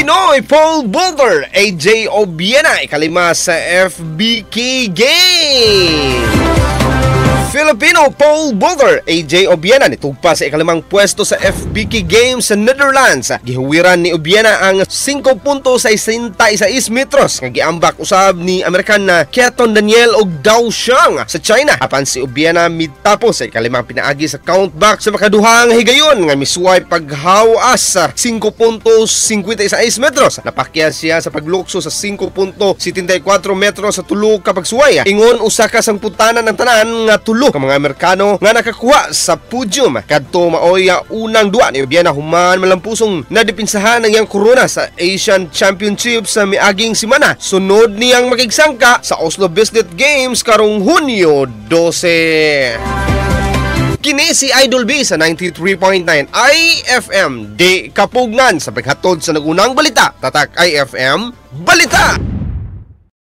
Pinoy pole vaulter AJ Obiena ikalima sa FBK Games. Filipino pole vaulter AJ Obiena nitugpa sa ikalimang pwesto sa FBK Games sa Netherlands. Gihuwiran ni Obiena ang 5.66 metros nga giambak usab ni American na Keaton Daniel og Dao Xiang sa China. Apan si Obiena mitapos sa ikalimang pinaagi sa countback sa makaduhang higayon nga misuway paghawas sa 5.56 metros. Napakya siya sa paglukso sa 5.74 metros sa tulo ka pagsuway. Ingon usa ka sangputanan ng tanan nga tulo ka mga Amerikano nga nakakuha sa podium. Kadto maoy unang duwa ni Obiena human malampusong nadipinsahan ang iyang korona sa Asian Championships sa miaging semana. Sunod niyang makigsangka sa Oslo Business Games karong Hunyo 12. Kini si Idol B sa 93.9 IFM. Di kapugnan sa paghatod sa nagunang balita. Tatak IFM Balita!